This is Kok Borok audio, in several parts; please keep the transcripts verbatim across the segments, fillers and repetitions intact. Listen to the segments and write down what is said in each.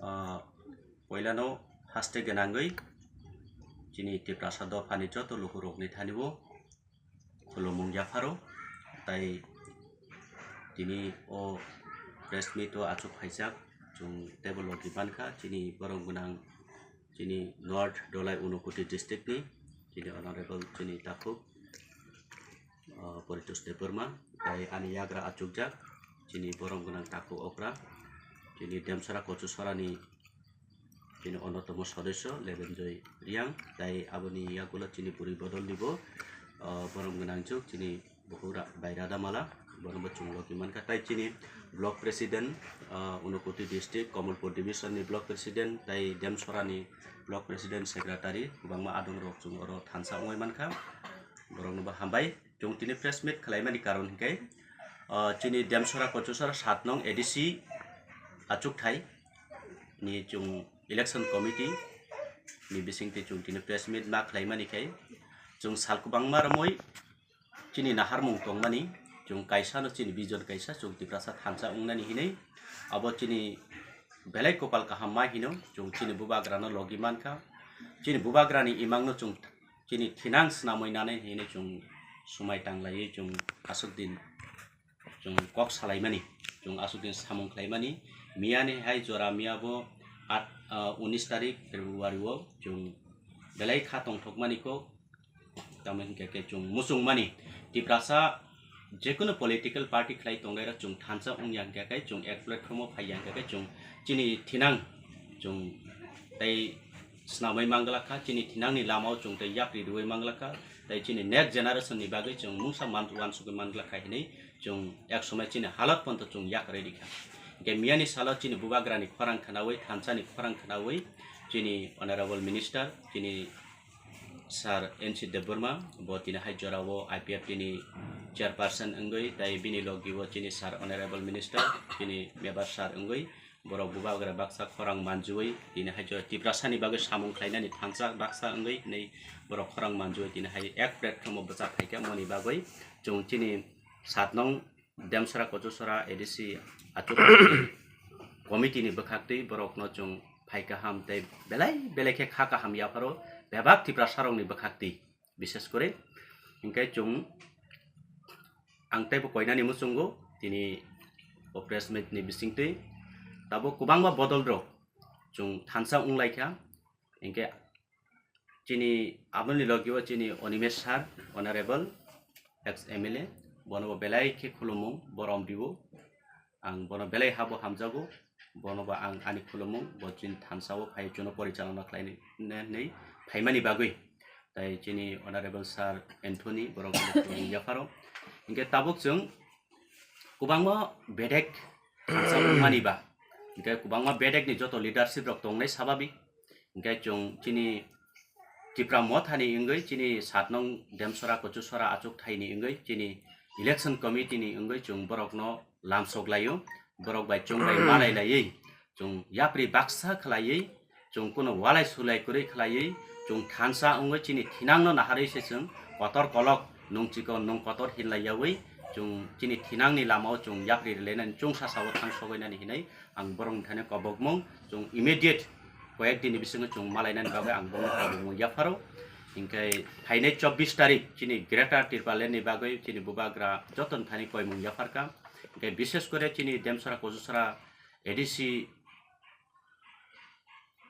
Ah, poilano haste gwnangwi chini Tiprasa dophani joto lukurokni thani-o khulumung yapharo, tai tini o press meet o achuk phaijak chwng teibo logi mankha chini borom gwnang chini North Dholai Unakoti district ni chini honorable chini takhuk, ah, Paritosh Debbarma, tai ani yagra achukjak chini borom gwnang takhuk okra, chini Demsora Kochusorani chini onnotomo sodosyo Lebenjoy Riang, tai aboni yagulo chini bwrwi bodolnibo, ah, borom gwnangchuk chini bukhuk ra-, bai Radhamala, bonobo chwng logi mankha, tai chini block president, ah, Unakoti district, Kamalpur division ni block president, tai Demsorani block president secretary, kwbangma adongrok chwng oro thansa wngwi mankha, boroknobo hambai. Chwng tini press meet khwlaimani karon hinkhe, ah, chini Demsora Kochusora sat nong A D C achukthai ni chwng election committee ni bisingtwi chwng tini press meet ma khwlaimani khai chwng sal kwbangma romwi chini naharmung tongmani, chwng kaisano chini vision kaisa chwng Tiprasa thansa wngnani hinwi abo chini belai kopal kaham ma hino chwng chini bubagrano logi mankha, chini bubagrani imangno chwng chini thinang swnamwi nanai hinwi chwng swmai tanglaiwi chwng aswk din chwng kok salaimani, chwng aswk din samung khlaimani. Miyani hai jora miyabo at, ah, unis tarik February o chwng belai kha tongthokmani kok, tamo hinkhe khe chwng muchungmani Tiprasa jekunu political party khlai tongnairok chwng thansa wngya hinkhe khe chwng ek platform o phaiya hinkhe khe chwng chini thinang chwng tei swnamwi manglakha, chini thinangni lamao chwng tei yapri rwui manglakha, tei chini next generation ni bagwi chwng mungsa man-, uansugwi manglakha hinwi chwng ek somoi chini halot pono chwng yakarwi rikha. Hinkhe miyani salo chini bubagrani khorang khwnawi, thansani khorang khwnawi chini honorable minister, chini Sir N C Debbarma, bo tini hai jorao I P F T ni chairperson wngwi, tei bini logi o chini Sir Honorable Minister, chini Member Sir wngwi, borok bubagra baksa khorang manjui, tini hai jora Tiprasa ni bagwi samung khlainani thansa baksa wngwi, nei borok khorang manjui, tini hai ek platform o bwchak phaikha, moni bagwi chwng chini sat nong Demsora Kochusora A D C achuk committee ni bwkhaktwi borokno chwng phai kaham tei belai belai khe kha kaham yapharo bebak Tiprasa rokni bwkhaktwi, bishes kore hinkhe chwng ang teibo koinani muchungo tini o press meet ni bisingtwi tabuk kwbangma bodol rok chwng thansa wnglaikha, hinkhe chini aboni logi o chini Animesh sir, honorable ex M L A, bono bo belai khe khulumung, borom dibo. Ang bono belai habo hamjago, bono bo ang ani khulumung, bo chini thansa o phai chuno porichalona khlainai hinwi phaimani bagwi. Tai chini honorable sir Anthony, borok khulumung yapharo. Hinkhe tabuk chwng kwbangma bedek thansa wngmani ba, hinkhe kwbangma bedek ni joto leadership rok tongnai sababik. Hinkhe chwng chini Tipra Mothani wngwi, chini sat nong Demsora Kochusora achuk thaini wngwi, chini election committee ni wngwi chwng borokno lamsok laio, borok bai chwng bai malai laiwi, chwng yapri baksa khlaiwi, chwng kuno walai sulai kwrwi khlaiwi, chwng thansa wngwi chini thinangno naharwi se chwng kotor kolok nung chikon nung kotor hinlai yawi, chwng chini thinangni lamao chwng yapri rwlainani chwngsa sao thang sogwi nani hinwi ang borokni thani kobokmung chwng immediate koyek dini bisingo chwng malainani bagwi ang borokno kobokmung yapharo. Hinkhe phainai chobbish tarik chini Greater Tipraland ni bagwi chini bubagra jotoni thani koimung yapharkha. Hinkhe bishes kore chini Demsora Kochusora A D C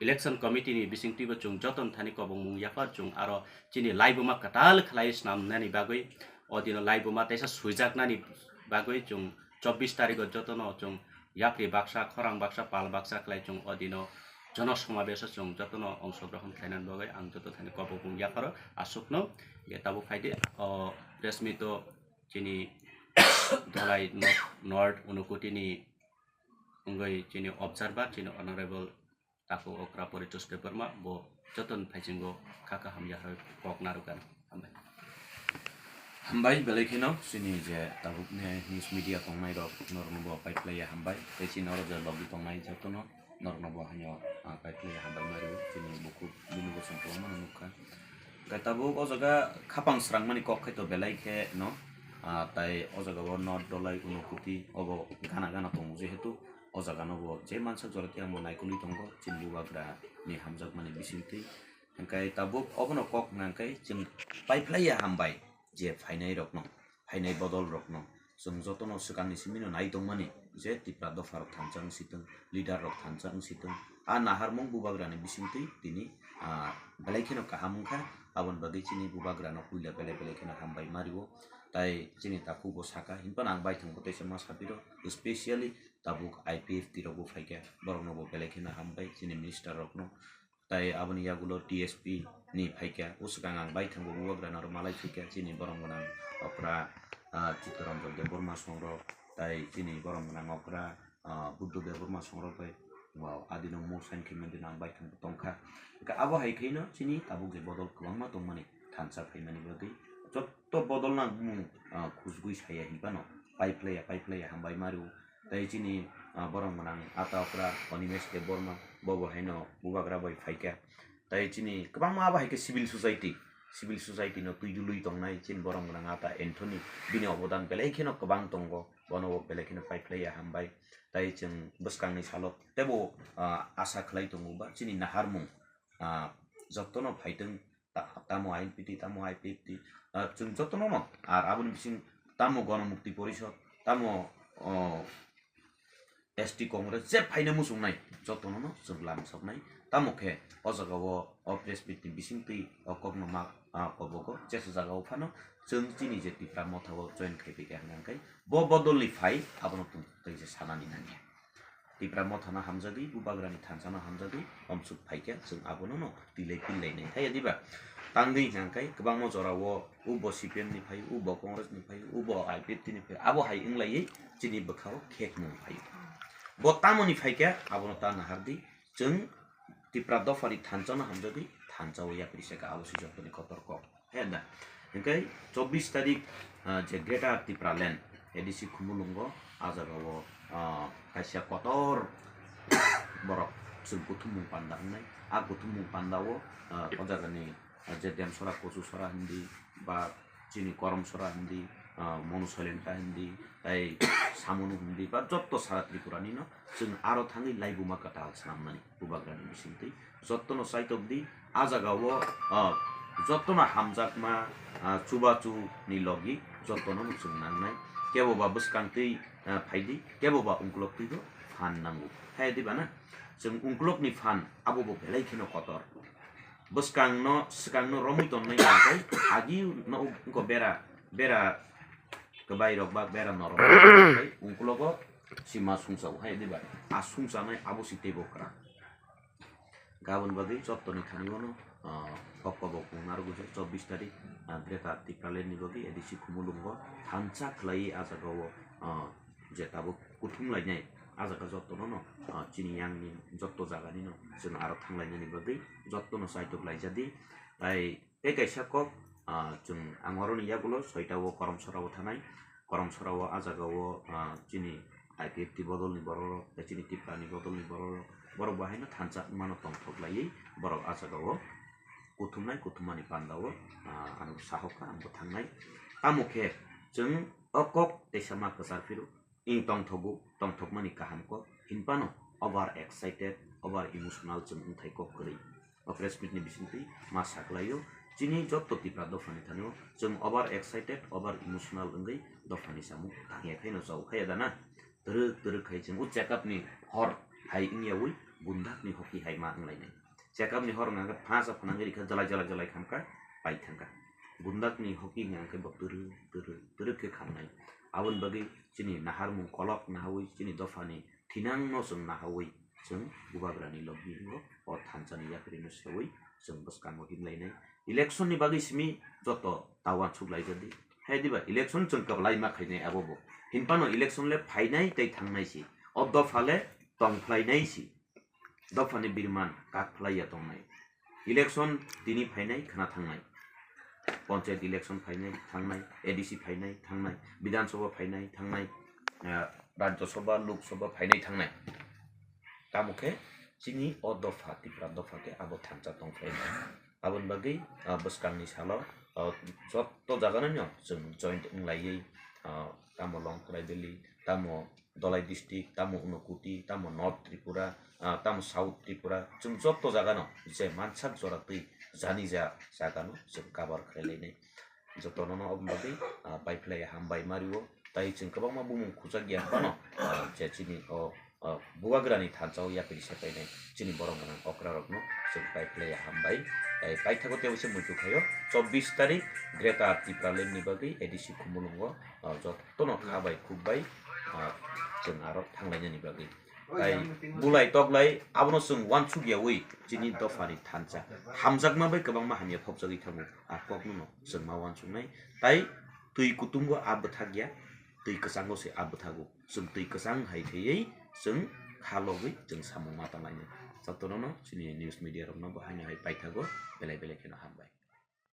election committee ni bisingtwibo chwng jotoni thani kobokmung yaphar, chwng aro chini laibuma kwtal khlai snamnani bagwi, o dino laibuma teisa swijaknani bagwi chwng chobbish tarigo jotono chwng yapri baksa, khorang baksa, pal baksa khlai chwng o dino jono somabeso chwng jotono ongsogrohon khlainani bagwi ang joto thani kobokmung yapharo aswkno. Je tabuk phaidi o press meet o chini Dholai North Unakoti ni wngwi chini observer, chini honorable takhuk okra Paritosh Debbarma, bo jotoni phaisingo kha kaham yaharwi kok narwkha. Hambai. Hambai belai kheno chini je tabukni news media tongnai rok norokno bo paiphlaiya hambai, tei chini oro je logi tongnai jotono norokno bo haino, ah, paiphlaiya hambai mario chini bukhuk bini bosong kwbangma no nukha. Khe tabuk o jaga khapang srangmani kok khai to belai khe no, ah, tai o jaga o North Dholai Unakoti obo gana gana tongo jehetu o jaga no bo je mansak jora tei ang bo naikolwi tongo chini bubagra ni hamjakmani bisingtwi. Hwnkhe tabuk obono kok hwnka hwnkhe chwng paiphlaiya hambai je phainai rokno, phainai bodol rokno. Chwng jotono swkangni simino nai tongmani je Tipra dopha rok thansa wng sitwng, leader rok thansa wng sitwng, a naharmung bubagrani bisingtwi tini, ah, belai kheno kaham wngkha. Aboni bagwi chini bubagrano puila belai belai kheno hambai ma rio. Tai chini takhuk bo saka, hinphano ang baithang bo teisa ma sapiro, specially tabuk I P F T rok bo phaikha, borokno bo belai kheno hambai chini minister rokno. Tai aboni yagulo T S P ni phaikha, o swkang ang baithang bo bubagrano aro malai phaikha, chini borom gwnang okra, ah, Chittaranjan Debbarma songrok, tai chini borom gwnang okra, ah, Buddha Debbarma songrok bai, wow, adino mung sign khe mendino ang baithang bo tongkha. Hwnkhe abo hai khaino chini tabuk je bodol kwbangma tongmani thansa phaimani bagwi jotto bodolno ang bumung, ah, khujgwi saya hinphano paiphlaiya, paiphlaiya hambai ma rio. Tai chini, ah, borom gwnang ata okra Animesh Debbarma, bobo haino bubagra bai phaikha. Tai chini kwbangma abo hai khe civil society, civil society no twi dului tongnai chini borom gwnang ata Anthony, bini obodan belai kheno kwbang tongo, bono bo belai kheno paiphlaiya hambai. Tai chwng bwskangni salo teibo, ah, asa khlai tongo ba chini naharmung, ah, jotono phaitwng, ta-, tamo I N P T, tamo I P F T, ah, chwng jotono no, ar aboni bising tamo Gana Mukti Porishad, tamo, oh, S T Congress je phaina muchungnai jotono no chwng lamsoknai. Tamo khe o jaga o, o press meet ni bisingtwi o kokno ma, ah, kobogo jesa jaga o phano chwng chini je Tipra Motha o join khai phaikha hwnka hwnkhe bo bodolni phai abono tong tei je sanani nangya. Tipra Mothano hamjagwi, bubagrani thansano hamjagwi, omsuk phaikha, chwng abono no twilai pillainai. Haiya diba? Tangwi hwnka hwnkhe kwbangma jorao ubo C P M ni phaio, ubo Congress ni phaio, ubo I P F T ni phaio, abo hai wnglaiwi chini bwkhao khekmung phaio. Bo tamoni phaikha, abono ta nahardi, chwng Tipra dophani thansano hamjagwi thansao yapri seka, abo se jotoni kotor kok. He da. Hingke chobbish tarik, ah, je Greater Tipraland A D C Khumulwngo, ah jagao, ah, kaisa kotor borok chwng kuthumung panda wngnai. A kuthumung pandao, ah, o jagani, ah, je Demsora, Kochusora hindi ba chini Koromsora hindi, ah, Monusolenta hindi, tai Samunu hindi ba jotto sara Tripuranino chwng aro thangwi laibuma kwtal swnamnani bubagrani bisingtwi. Jottono chaitok di, a jagao, ah, jottono hamjakma, ah, chubachu ni logi jottono no chwng nangnai. Kebo ba bwskang twi, ah, phai di, kebo ba ungkulok twi bo phan nango. Hai di ba na? Chwng ungkulok ni phan abo bo belai kheno kotor. Bwskang no, swkang no romwi tonnai hwnkhe agi no ungko bera, bera kwbai rok ba bera norok bai ungkulogo sima sungsa o. Hai di ba? A sungsa nai abo si teibo kwrak. Gabon bagwi jottoni thani bono, ah, kok kobok mung narwk ujak chobbish tarik, ah, Greater Tipraland ni bagwi A D C Khumulwngo thansa khlaiwi ah jagao, ah, je tabuk kuthum lainai ah jaga jottono no, ah, chini yangni jotto jaganino chwng aro thang lainani bagwi jottono chaitok laijadi. Tai tei kaisa kok, ah, chwng ang oroni yagulo soita o Koromsora o thanai. Koromsora o ah jagao, ah, chini I P F T bodolni bororok, tei chini Tiprani bodolni bororok, borok bo haino thansa wngmano tongthok laiwi borok ah jagao kuthumnai, kuthumani pandao, ah, ang sahoka, ang bo thangnai. Tamo khe chwng o kok teisa ma kwchar phiro, wng tongthogo, tongthokmani kaham kok, hinphano over excited, over emotional chwng wngthai kok kwrwi. O press meet ni bisingtwi ma saklaio, chini jotto Tipra dophani thani o chwng over excited, over emotional wngwi dophani samung tangya khaino chao khaya dana? Twrwk twrwk khai chwng o check up ni hor hai wngyawi bundakni hoki hai ma wnglainai. Check up ni hor wngkha khe phansa phanangwi rikha, jalai jalai jalai khamkha, pai thangkha. Bundakni hoki wngkha khe bo twrwk twrwk twrwk khe khamnai. Aboni bagwi chini naharmung kolok nahawi chini dophani thinangno chwng nahawi chwng bubagrani logi wngo, o thansani yakrino sewi chwng bwskango himlainai. Election ni bagwi simi joto ta uansuk laijadi. Hai diba election chwng kwblaima khainai abo bo. Hinphano election le phainai tei thangnai si. O dopha le tongphlainai si. Dophani birman kak phlaiya tongnai. Election tini phainai khna thangnai. Panchayat election phainai thangnai, A D C phainai thangnai, Bidhan Sabha phainai thangnai, ah, Rajya Sabha, Lok Sabha phainai thangnai. Tamo khe chini o dopha, Tipra dopha khe abo thansa tong phainai. Aboni bagwi, ah, bwskangni salo, ah, jotto jaganino chwng joint wnglaiwi, ah, tamo Longtrai Valley, tamo Dhalai district, tamo Unakoti, tamo North Tripura, ah, tamo South Tripura, chwng joto jagano je mansak jora twi jani ja jagano chwng cover khlai lainai. Jotono no oboni bagwi, ah, paiphlai hambai mario. Tai chwng kwbangma bumung khuchak ya phano, ah, je chini o, ah, bubagrani thansa o yapri sepainai chini borok gwnang okra rokno chwng paiphlai hambai. Tai paithago tei se muitu khaio chobbish tarik Greater Tipraland ni bagwi A D C Khumulwngo, ah, jotono kha bai khuk bai, ah, chwng aro thanglainani bagwi. Tai bulai toklai abono chwng uansuk yaui chini dophani thansa hamjakma bai kwbangma hamya phobjagwi thango. A kokno no chwng ma uansuknai. Tai twi kutungo a bwthak ya, twi kwchango se a bwthago. Chwng twi kwchang hai thaiwi chwng kha logwi chwng samung ma tanglainai. Jotono no chini news media rokno bo haino hai paithago, belai belai kheno hambai.